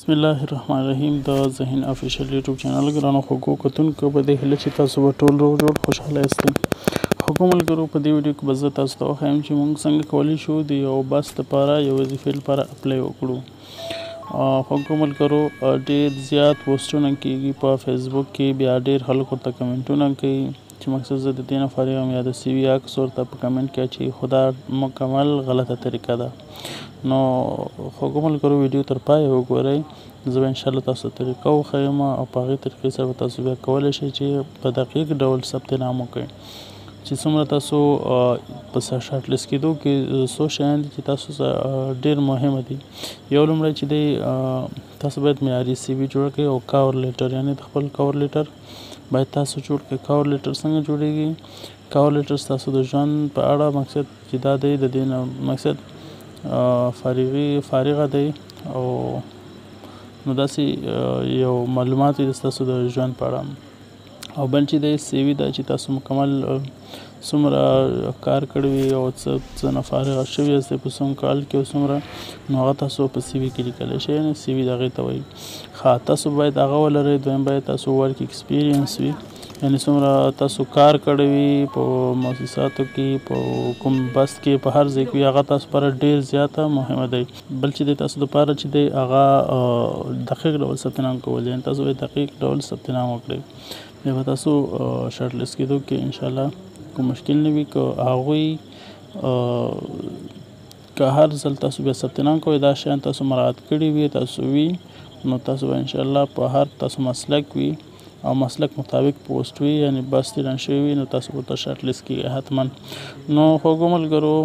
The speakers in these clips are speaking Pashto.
بسم الله الرحمن الرحیم. د ذهن official YouTube channel ګرانو خوږو کتونکو، په دې هیله چې تاسو به ټول روغ جوړ خوشحاله یاستئ. خوږو ملګرو، په دې ویډیو کې به زه تاسو ته وښایم چې موږ څنګه کولی شو د یو بس دپاره، یو وظیفې لپاره apply وکړو. خوږو ملګرو، ډېر زیات پوسټونه کیږي په فیسبوک کې، بیا ډېر خلک ورته کمنټونه کوي چې مقصد زه د دې نه فارغ یم، یا د CV عکس ورته په کمنټ کې اچوي، خو دا مکمل غلطه طریقه ده. نو خوږو ملګرو، ویډیو تر پایه وګورئ. زه به انشاءالله تاسو ته طریقه وښیم او په هغې طریقې سره به تاسو بیا کولی شئ چې په دقیق ډول ثبت نام وکړئ. چې څومره تاسو په short list کېدو کې څو شیان دي چې تاسو ډېر مهمه دي. یو لومړی چې دی، تاسو باید معیاري CV جوړه کړئ او cover letter، یعنې د خپل cover letter باید تاسو جوړ کړئ. cover letter څنګه جوړیږي؟ cover letter ستاسو د ژوند په اړه، مقصد چې دا دی، د دې نه مقصد فارغي فارغه دی او نو داسې یو معلومات وي ستاسو د ژوند په اړه. او بل چې دی CV ده چې تاسو مکمل څومره کار کړی وي او څه څه نه فارغه شوي یاستئ، په څوم کال کې او څومره، نو هغه تاسو په CV کې لیکلی شئ، یعنې CV د هغې ته وایي. ښه، تاسو باید هغه ولرئ. دویم باید تاسو work experience وي، یعنې څومره تاسو کار کړی وي په مؤسساتو کې، په کوم بس کې، په هر ځای کې، هغه تاسو لپاره ډېر زیاته مهمه دی. بل چې دی تاسو دپاره چې دی هغه دقیق ډول ثبت نام کول دي، یعنې تاسو باید دقیق ډول ثبت نام وکړئ. بیا به تاسو short list کېدو کې انشاءالله کوم مشکل نه وي. که هغوی که هر ځل تاسو بیا ثبت نام کوئ، دا شیان تاسو مراعات کړي وي تاسو وي، نو تاسو به انشاءالله په هر تاسو مسلک وي او مسلک مطابق پوسټ وي، یعنې بس اعلان شوی وي، نو تاسو ورته short list کېږئ حتما. نو خوږو ملګرو،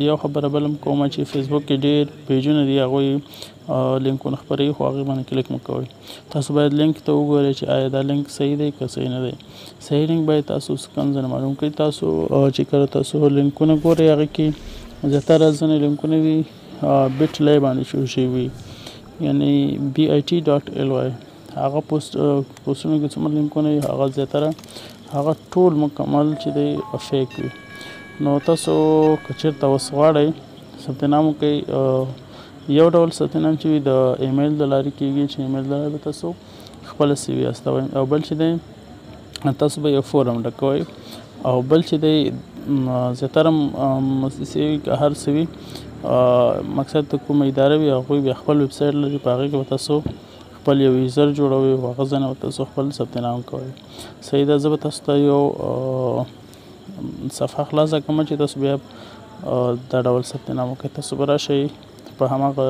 یو خبره بل هم کوم چې فیسبوک کې ډېر پیجونه دي، هغوی لینکونه خپروي، خو هغې باندې کلیک مه کوئ. تاسو باید لینک ته وګورئ چې آیا دا لینک صحیح دی که صحیح نه دی. صحیح لینک باید تاسو کوم ځای نه معلوم کړئ. تاسو چې کله تاسو لینکونه ګورئ، هغې کې زیاتره ځینې لینکونه وي bit ly باندې شروع شوي وي، یعنې bit.ly. هغه پوسټونو کې څومره لینکونه وي، هغه زیاتره هغه ټول مکمل چې دی fake وي. نو تاسو که چېرته اوس غواړئ ثبت نام وکړئ، یو ډول ثبت نام چې وي د ایمیل د لارې کېږي، چې ایمیل د لارې به تاسو خپله CV استوئ. او بل چې دی تاسو به یو فورم ډکوئ. او بل چې دی زیاتره مؤسسې وي که هر څه وي، مقصد د کومه اداره وي، هغوی بیا خپل ویب سایټ لري، په هغې کې به تاسو خپل یو user جوړوئ او هغه ځای نه به تاسو خپل ثبت نام کوئ. صحیح ده. زه به تاسو ته یو صفحه خلاصه کړم چې تاسو بیا دا ډول ثبت نام وکړئ. تاسو به راشئ په هماغه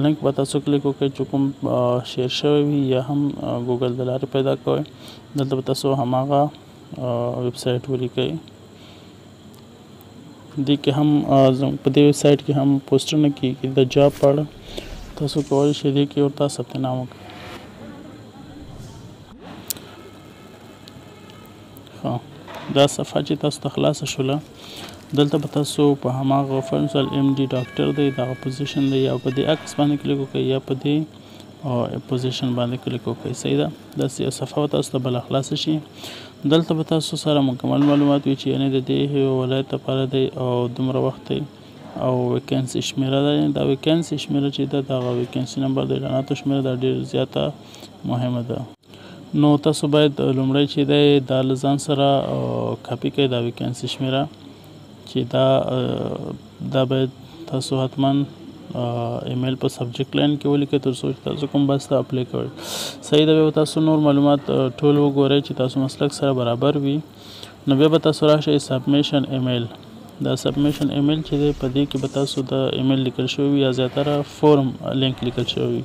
لینک به تاسو کلیک وکړئ چې کوم share شوی وي یا هم ګوګل د لارې پیدا کوئ. دلته به تاسو هماغه ویب سایټ ولیکئ. دې کې هم په دې ویب سایټ کې هم پوسټونه کېږي د job په اړه، تاسو کولی شئ دې کې ورته ثبت نام وکړئ. ښه، دا صفحه چې تاسو ته خلاصه شوله، دلته به تاسو په هماغه فرض مثال MD ډاکټر دی، دغه position دی، یا په دې عکس باندې کلیک وکړئ یا په دې position باندې کلیک وکړئ. صحیح ده. داسې یو صفحه به تاسو ته بله خلاصه شي. دلته به تاسو سره مکمل معلومات وي چې یعنې د دې ولایت لپاره دی او دومره وخت دی او vacancy شمېره ده. دا vacancy شمېره چې ده، دغه vacancy number د اعلاناتو شمېره ده، ډېر زیاته مهمه ده. نو تاسو باید لومړی چې دی دا له ځان سره کاپي کړئ، دا vacancy شمېره چې دا باید تاسو حتما ایمیل په subject line کې ولیکئ تر څو چې تاسو کوم بس ته apply کوئ. صحیح ده. بیا به تاسو نور معلومات ټول وګورئ چې تاسو مسلک سره برابر وي. نو بیا به تاسو راشئ submission email. دا submission email چې دی، په دې کې به تاسو د ایمیل لیکل شوی وي یا زیاتره form link لیکل شوی وي.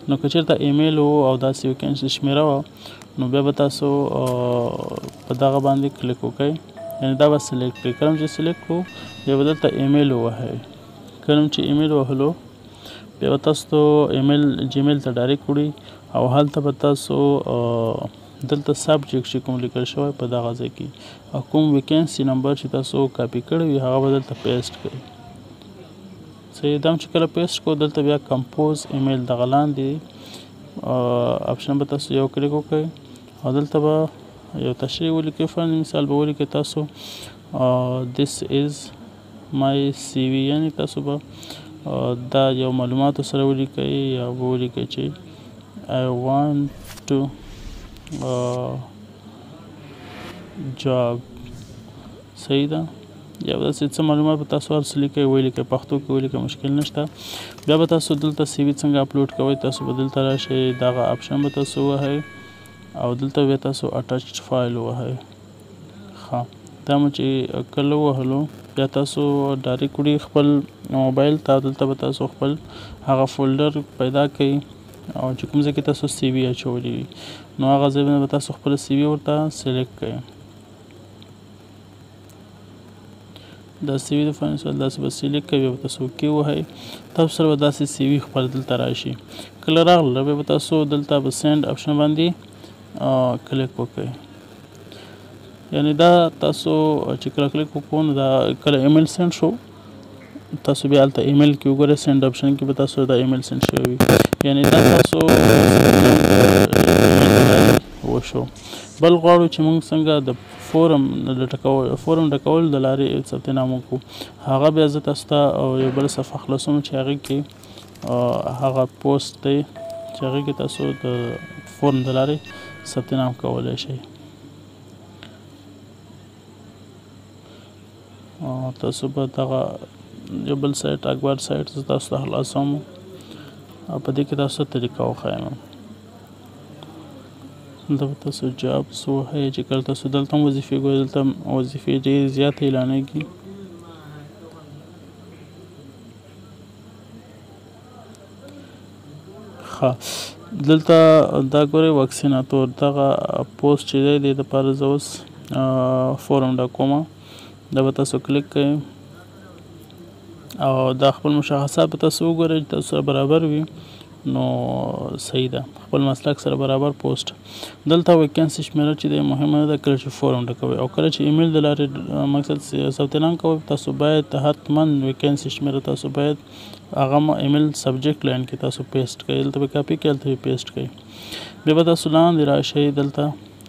نو که چېرته ایمیل و او داسې vacancy شمېره وه، نو بیا به تاسو په دغه باندې کلیک وکړئ، یعنې دا به select کړئ. کله چې select کړو، بیا به دلته ایمیل ووهئ. کله چې ایمیل وهلو، بیا به تاسو ایمیل جیمیل ته direct وړي او هلته به تاسو دلته subject چې کوم لیکل شوی په دغه ځای کې او کوم vacancy number چې تاسو کاپي کړی وي، هغه به دلته paste کړئ. صحیح ده. چې کله paste کړو، دلته بیا compose email دغه لاندې option به تاسو یو کلیک وکړئ او دلته به یو تشریح ولیکئ. فرض مثال به ولیکئ تاسو this is my CV، یعنې تاسو به دا یو معلوماتو سره ولیکئ یا ولیکئ چې I want to job. صحیح ده. یا به داسې څه معلومات به تاسو هر څه لیکئ ولیکئ، پښتو کې ولیکئ، مشکل نشته. بیا به تاسو دلته CV څنګه اپلوډ کوئ، تاسو به دلته راشئ، دغه option به تاسو ووهئ او دلته بیا تاسو attached file ووهئ. ښه، دا مو چې کله ووهلو بیا تاسو direct وړي خپل موبایل ته، دلته به تاسو خپل هغه folder پیدا کړئ او چې کوم ځای کې تاسو CV اچولي وي نو هغه ځای به تاسو خپله CV ورته select کړئ. دا CV د فایننسیال داسې به select کړئ، بیا به تاسو OK ووهئ، تاسو سره به داسې CV خپل دلته راشي. کله راغله بیا به تاسو دلته به send option باندې کلیک وکړئ. یعنی دا تاسو چې کله کلیک وکړو نو دا کله email send شو، تاسو بیا هلته ایمیل کې وګورئ، send option کې به تاسو دا email send شوی وي. یعنی دا تاسو وشو. بل غواړو چې موږ څنګه د فورم فورم ډکول د لارې ثبت نام وکړو، هغه بیا زه تاسو ته یو بل صفحه خلاصوم چې هغې کې هغه پوسټ دی چې هغې کې تاسو د فورم د لارې ثبت نام کولی شئ. تاسو به دغه یو بل سایټ اکبر سایټ زه تاسو ته خلاصوم او په دې کې تاسو ته طریقه وښایم. دلته به تاسو jobs ووهئ چې کله تاسو دلته هم وظیفې ګورئ، دلته وظیفې ډېرې زیاتې اعلانېږي. ښه، دلته دا ګورئ vaccinator، دغه پوسټ چې دی دې دپاره زه اوس فورم ډکوم. دا به تاسو کلیک کړئ او دا خپل مشخصات به تاسو وګورئ چې تاسو سره برابر وي نو صحیح ده، خپل مسلک سره برابر پوسټ. دلته vacancy شمېره چې دی مهمه نه ده کله چې فورم ډکوئ او کله چې ایمیل د لارې مقصد ثبت نام کوئ، تاسو باید حتما vacancy شمېره تاسو باید هغه email subject line کې تاسو paste کړئ، دلته به کاپي کړئ، هلته به paste کړئ. بیا به تاسو لاندې راشئ دلته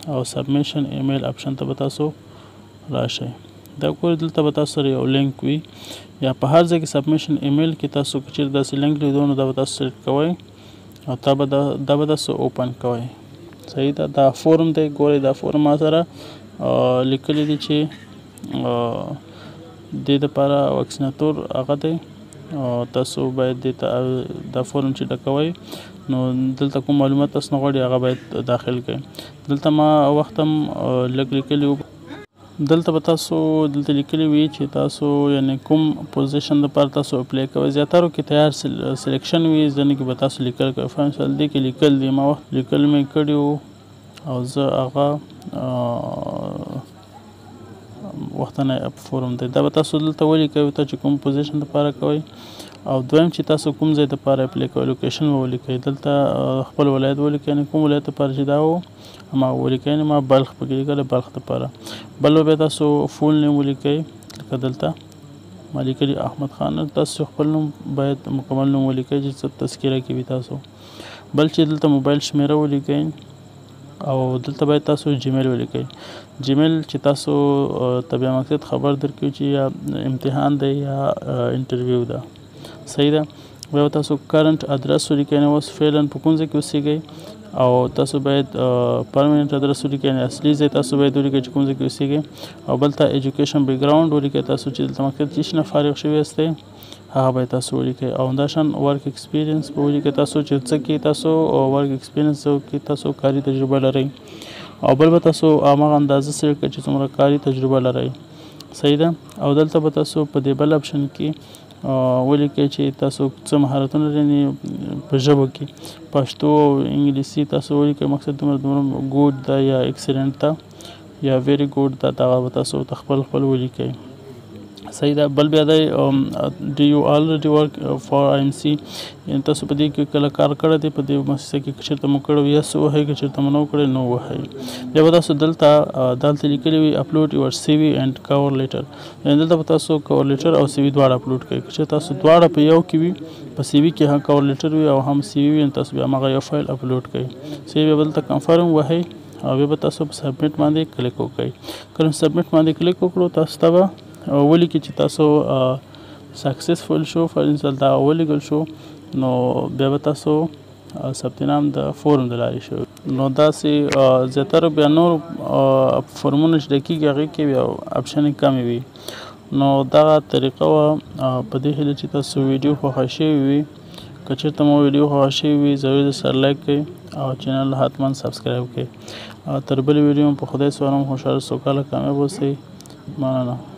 او submission email option ته به تاسو راشئ. دا ګورئ دلته به تاسو سره یو لینک وي، یا په هر ځای کې submission email کې تاسو که چېرې داسې لینک لیدو نو دا به تاسو select کوئ او دا به تاسو open کوئ. صحیح ده. دا فورم دی، ګورئ دا فورم ما سره لیکلی دی چې دې دپاره vaccinator هغه دی، تاسو باید دې ته دا فورم چې ډکوئ نو دلته کوم معلومات تاسو نه غواړي هغه باید داخل کړئ. دلته ما وخت هم لږ لیکلي وو، دلته به تاسو دلته لیکلي وي چې تاسو یعنی کوم position دپاره تاسو apply کوئ. زیاترو کې تیار selection وي، ځینې کې به تاسو لیکل کوئ. for مثال دې کې لیکل دي، ما وخت لیکل مې کړي وو او زه هغه وختنی فورم دی، دا به تاسو دلته ولیکئ ته چې کوم position دپاره کوئ. او دویم چې تاسو کوم ځای دپاره apply کوئ location به ولیکئ، دلته خپل ولایت ولیکئ، یعنی کوم ولایت دپاره چې دا و ما ولیکئ، یعنی ما بلخ پکې لیکلی، بلخ دپاره. بل به بیا تاسو full name ولیکئ، لکه دلته ما لیکلي احمد خان، تاسو خپل نوم باید مکمل نوم ولیکئ چې څه تذکره کې وي تاسو. بل چې دلته موبایل شمېره ولیکئ او دلته باید تاسو Gmail ولیکئ. Gmail چې تاسو ته بیا مقصد خبر درکوي چې یا امتحان دی یا interview ده. صحیح ده. بیا به تاسو current address ولیکئ، یعنې اوس فعلا په کوم ځای کې اوسېږئ او تاسو باید permanent address ولیکئ، یعنې اصلي ځای تاسو باید ولیکئ چې کوم ځای کې اوسېږئ. او بل ته education background ولیکئ، تاسو چې دلته مقصد څه نه فارغ شوي یاستئ هغه باید تاسو ولیکئ. او همداشان work experience به ولیکئ، تاسو چې څه کې تاسو work experience کې تاسو کاري تجربه لرئ. او بل به تاسو هماغه اندازه select کړئ چې څومره کاري تجربه لرئ. صحیح ده. او دلته به تاسو په دې بل option کې ولیکئ چې تاسو څه مهارتونه لرئ، یعنې په ژبو کې پښتو او انګلیسي تاسو ولیکئ، مقصد دومره دومره good ده یا excellent ده یا very good ده، دغه به تاسو ته خپل خپل ولیکئ. صحیح ده. بل بیا دی do you already work for IMC، یعنې تاسو په دې کې کله کار کړی دی په دې مؤسسه کې، که چېرته مو کړی وي yes ووهئ، که چېرته مو نه و کړی no ووهئ. بیا به تاسو دلته لیکلي وي upload your CV and cover letter، یعنې دلته به تاسو cover letter او CV دواړه اپلوډ کړئ. که چېرته تاسو دواړه په یو کې وي، په CV کې هم cover letter وي او هم CV وي، نو تاسو بیا هماغه یو فایل اپلوډ کړئ. صحیح. بیا به دلته confirm ووهئ او بیا به تاسو په submit باندې کلیک وکړئ. کله چې submit باندې کلیک وکړو تاسو ته به ولیکي چې تاسو successful شو، فرض مثال دا ولیږل شو، نو بیا به تاسو ثبت نام د فورم د لارې شو. نو داسې زیاتره بیا نور فورمونه چې ډکېږي هغې کې بیا option کمې وي. نو دغه طریقه وه. په دې هیله چې تاسو ویډیو خوښه شوې وي. که چېرته مو ویډیو خوښه شوې وي، ضرور د سره like کړئ او channel حتما subscribe کړئ. تر بلې ویډیو مو په خدای سپارم. خوشحاله، سوکاله، کامیاب اوسئ. مننه.